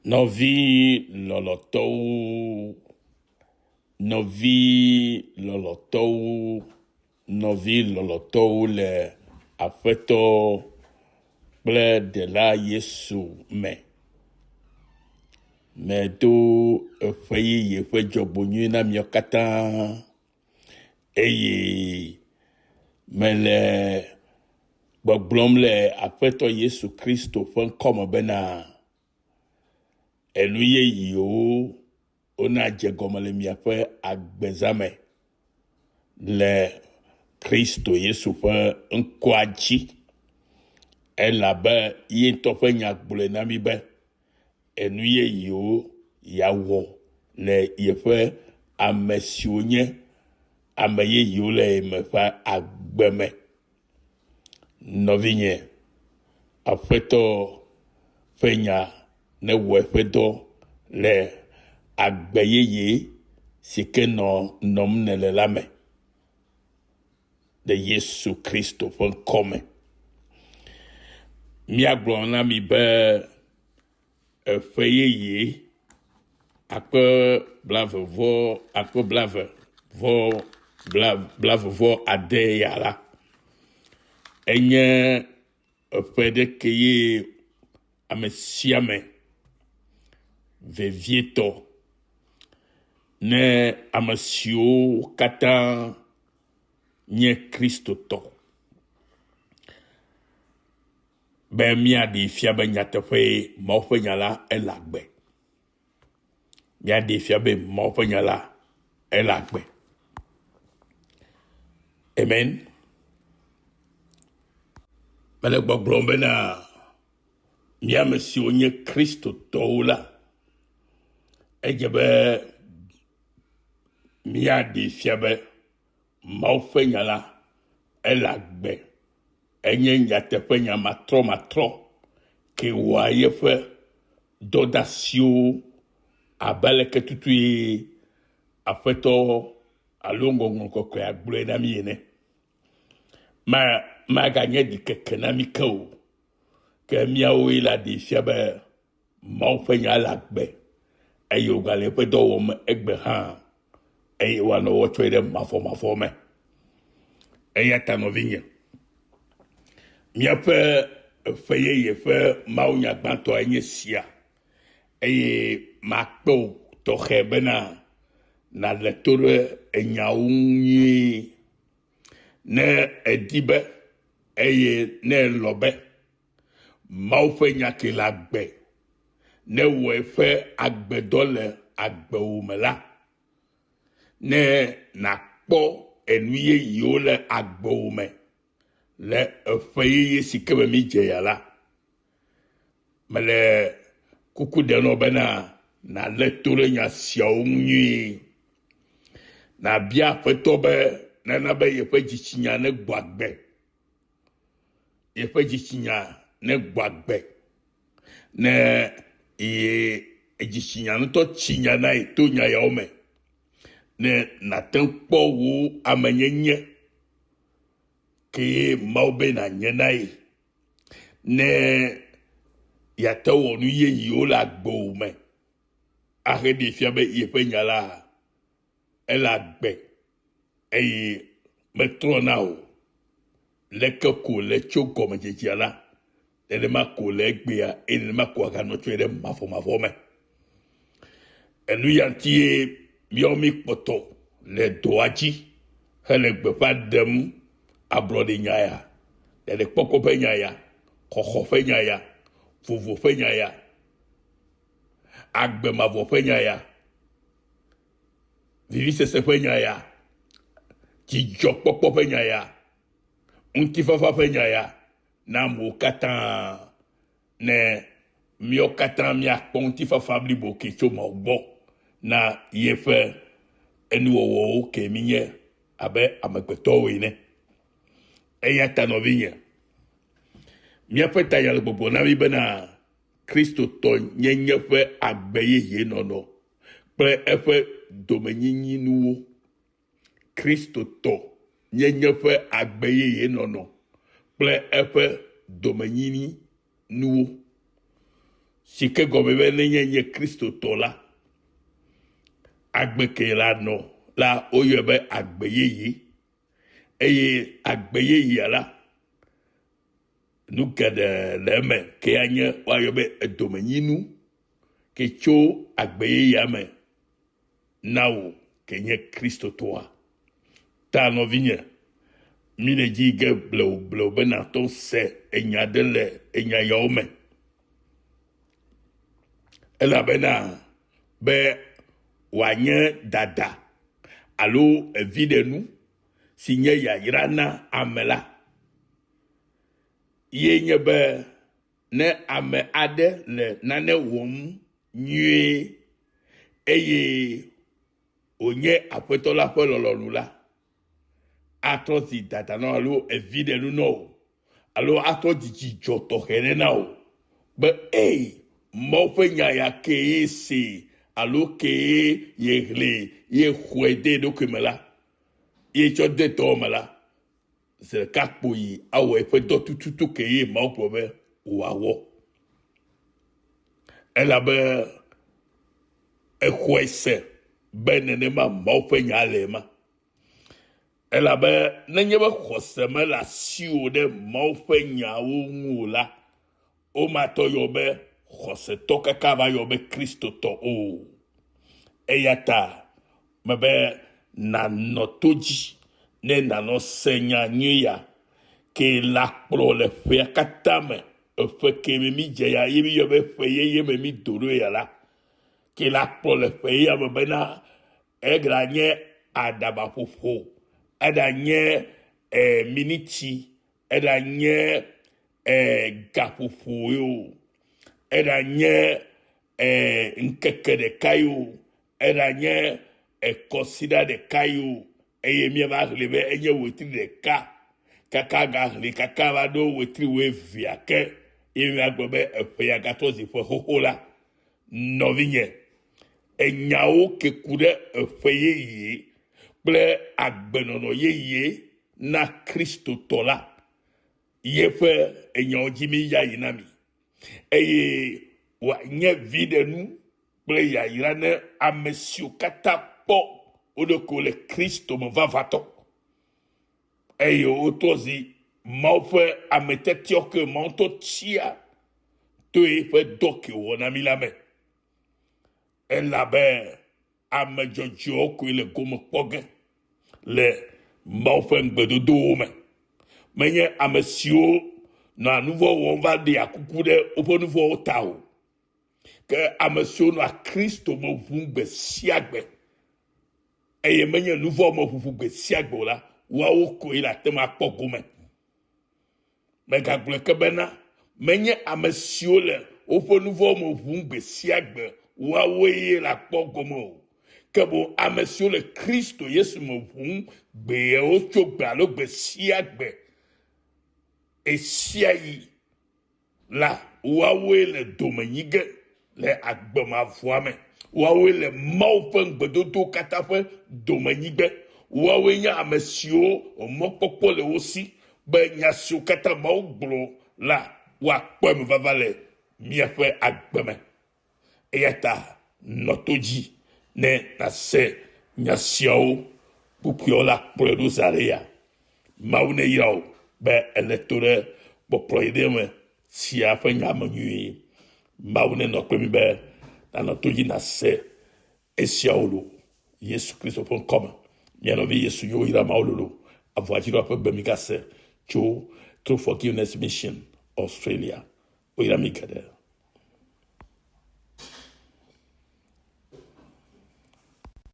Nɔvi lɔlɔtɔwo, nɔvi lɔlɔtɔwo, nɔvi lɔlɔtɔwo le Aƒetɔ kple Ɖela Yesu me. Medo eƒe yeye ƒe dzɔgbenyui na miawo katã eye mele gbɔgblɔm le Aƒetɔ Yesu Kristo ƒe ŋkɔme bena enu yeyewo wonadze gɔme le miaƒe agbezã me le Kristo Yesu ƒe ŋkɔa dzi. Elabe ye ŋutɔ ƒe nya gblɔe na mí be enu yeyewo yeawɔ le yeƒe ame siwo nye ame yeyewo le ye me ƒe agbe me. Nɔvinye, Aƒetɔ ƒe nya newɔ eƒe dɔ le agbe yeye si ke nɔ nɔm nèle la me le Yesu Kristo ƒe ŋkɔ me. Míagblɔ na mi be eƒe yeye akpe blave vɔ akpe blave vɔ bla blave vɔ ade ya la enye eƒe ɖe ke ye ame sia ame vevietɔ ne ame siwo katã nye Kristotɔ be míaɖee fia be nyateƒee Mawu ƒe nya la ele agbe. Míaɖee fia be Mawu ƒe nya la ele agbe. Amen. Mele gbɔgblɔm bena mía ame siwo nye Kristotɔwo la, edze be míaɖee fia be Mawu ƒe nya la ele agbe. Enye nyateƒenya matrɔmatrɔ ke wɔa yeƒe dɔdasiwo abe aleke tutue Aƒetɔ alo Ŋɔŋlɔ Kɔkɔea gblɔe na mí ene. Ma, maganye ɖikeke na mí ke o. Ke míawoe la ɖee fia be Mawu ƒe nya le agbe eye wògale eƒe dɔ wɔm egbe hã eye wòanɔ wɔ tsɔe ɖe mavɔmavɔ me. Eya ta nɔvinye, míaƒe ƒe yeye ƒe mawunya gbãtɔa nye sia eye makpe wò tɔxɛ bena nàle to ɖe enyawo ŋu nyuie. Ne èdi be eye ne èlɔ̃ be Mawu ƒe nya ke le agbe. Ne wɔ eƒe agbedɔ le agbewò me la, ne nàkpɔ enu yeyewo le agbewò me le eƒe yeye si ke me mídze ya la, mele kuku ɖem nɔ bena nàlé to ɖe nya siawo ŋu nyuie. Nàbia Aƒetɔ be nana be yeƒe dzitsinya negbɔ agbe. yeƒe dzitsinya negbɔ agbe. Ne ye dzitsinya ŋutɔ tsi nya na ye to nya yawo me, ne nàte ŋu kpɔ wò amenyenye kee Mawu be nànye na ye. Ne yeate wɔ nu yeyewo le agbewò me aheɖee fia be yeƒe nya la ele agbe eye metrɔna o. Leke ko le tso gɔmedzedzea la, nenema ko le egbea eye nenema ko aganɔ tsoe ɖe mavɔmavɔ me. Enu ya ŋuti ye míawo míkpɔtɔ le dɔa dzi hele gbeƒã ɖem ablɔɖenya ya, ɖeɖekpɔkpɔ ƒe nya ya, xɔxɔ ƒe nya ya, vovo ƒe nya ya, agbe mavɔ ƒe nya ya. Vivisese ƒe nya ya, dzidzɔkpɔkpɔ ƒe nya ya, ŋutifafa ƒe nya ya na amewo katã ne míawo katã míakpɔ ŋutifafa blibo ke tso Mawu gbɔ na yeƒe enuwɔwɔwo ke mínye abe amegbetɔwo ene. Eya ta nɔvinye, míaƒe tanya le gbɔgblɔ na mí bena Kristotɔnyenye ƒe agbe yeye nɔnɔ kple eƒe domenyinyinuwo. Kristotɔ nyenye ƒe agbe yeye nɔnɔ kple eƒe domenyinyinuwo. Si ke gɔme be nenye nye Kristotɔ la, agbe ke la nɔ la woyɔe be agbe yeye. Eye agbe yeyea la, nu geɖe le eme ke anye woayɔ be edomenyinu ke tso agbe yeyea me na wò ke nye Kristotɔa. Ta nɔvinye, mi le dzi ge blewu blewu be nàtɔ se enya ɖe le enya yawo me. Elabena be wòanye dada alo eviɖenu si nye yayra na ame la, ye nye be ne ame aɖe le nane wɔm nyuie eye wònye Aƒetɔ la ƒe lɔlɔ̃nu la, atrɔ zi dada na wò alo eviɖenu na wò alo atrɔ dzi dzidzɔ tɔxɛ ɖe na wò be ei, Mawu ƒe nya ya kee yesee alo kee yexlẽe ye xɔe de eɖokui me la, ye tsɔ de dɔwɔme la, zi ɖeka kpoyi awɔ eƒe dɔ tututu ke ye Mawu gblɔ be wòawɔ. Elabe exɔe se be nenema Mawu ƒe nya le ema. Elabe nenye be xɔse mele asiwò ɖe Mawu ƒe nyawo ŋu o la, womatɔ yɔ be xɔsetɔ kaka va yɔ be Kristotɔ o. Eya ta mebe nànɔ to dzi ne nànɔ se nya nyui ya ke la kplɔ le ƒea katã me. Eƒe ke me mídze ya ye míyɔ be ƒe yeye me mído ɖo ya la, ke la kplɔ le ƒe yeyea me bena eɖanye aɖabaƒoƒo, eɖanye e, miniti, eɖanye e, gaƒoƒo ye o, eɖanye e, ŋkeke ɖeka ye o, eɖanye ekɔsiɖa ɖeka ye o, eye míava xlẽ be enye wetri ɖeka kaka gaxlẽ kaka va ɖo wetri wuievea ke ye míagblɔ be eƒe ya gatrɔ zi ƒe xoxo la, nɔvinye, enyawo ke ku ɖe eƒe yeye kple agbenɔnɔ yeye na Kristotɔ la yeƒe enyawo dzi mi ya yi na mi eye wòanye viɖenu kple yayra ne ame siwo katã kpɔ wo ɖokuiwo le Kristo me vavãtɔ eye wotrɔ zi Mawu ƒe ameteteawo ke Mawu ŋutɔ tia to eƒe dɔ ke wòwɔ na mí la me. Elabe ame dzɔdzɔewo koe le gome kpɔ ge le Mawu ƒe ŋugbedodowo me. Menye ame siwo nɔa nu vɔ̃ wɔm va ɖea kuku ɖe woƒe nu vɔ̃wo ta o. Ke ame siwo nɔa Kristo me ʋum gbe sia gbe eye menye nu vɔ̃ me ʋuʋu gbe sia gbe o la, woawo koe le ate ŋu akpɔ gome. Megagblɔe ke bena, menye ame siwo le woƒe nu vɔ̃wo me ʋum gbe sia gbe woawoe ye le akpɔ gome o, ke boŋ ame siwo le Kristo Yesu me ʋum gbeawo tso gbe alo gbe sia gbe ɣesiaɣi la, woawoe le dome nyi ge le agbe mavɔa me. Woawoe le Mawu ƒe ŋugbedodowo katã ƒe domenyigbe. Woawoe nye ame siwo mɔkpɔkpɔ le wo si be nya siwo katã Mawu gblɔ la, woakpɔ eme vava le míaƒe agbe me. Eya ta nɔ to dzi ne nàse nya siawo kpukpuiawo la kplɔe ɖo zã ɖe ya. Mawu neyra wò be èlé to ɖe kpɔkplɔɖeme sia ƒe nya me nyuie. Mawu nenɔ kple mi be nànɔ to dzi nàse esiawo lo. Yesu Kristo ƒe ŋkɔ me. Mia nɔvi Yesu nyo yra Mawu lolo. Avɔa dzi ɖo aƒe gbe mi gase tso True Forgiveness Mission Australia. Woyra mi geɖe.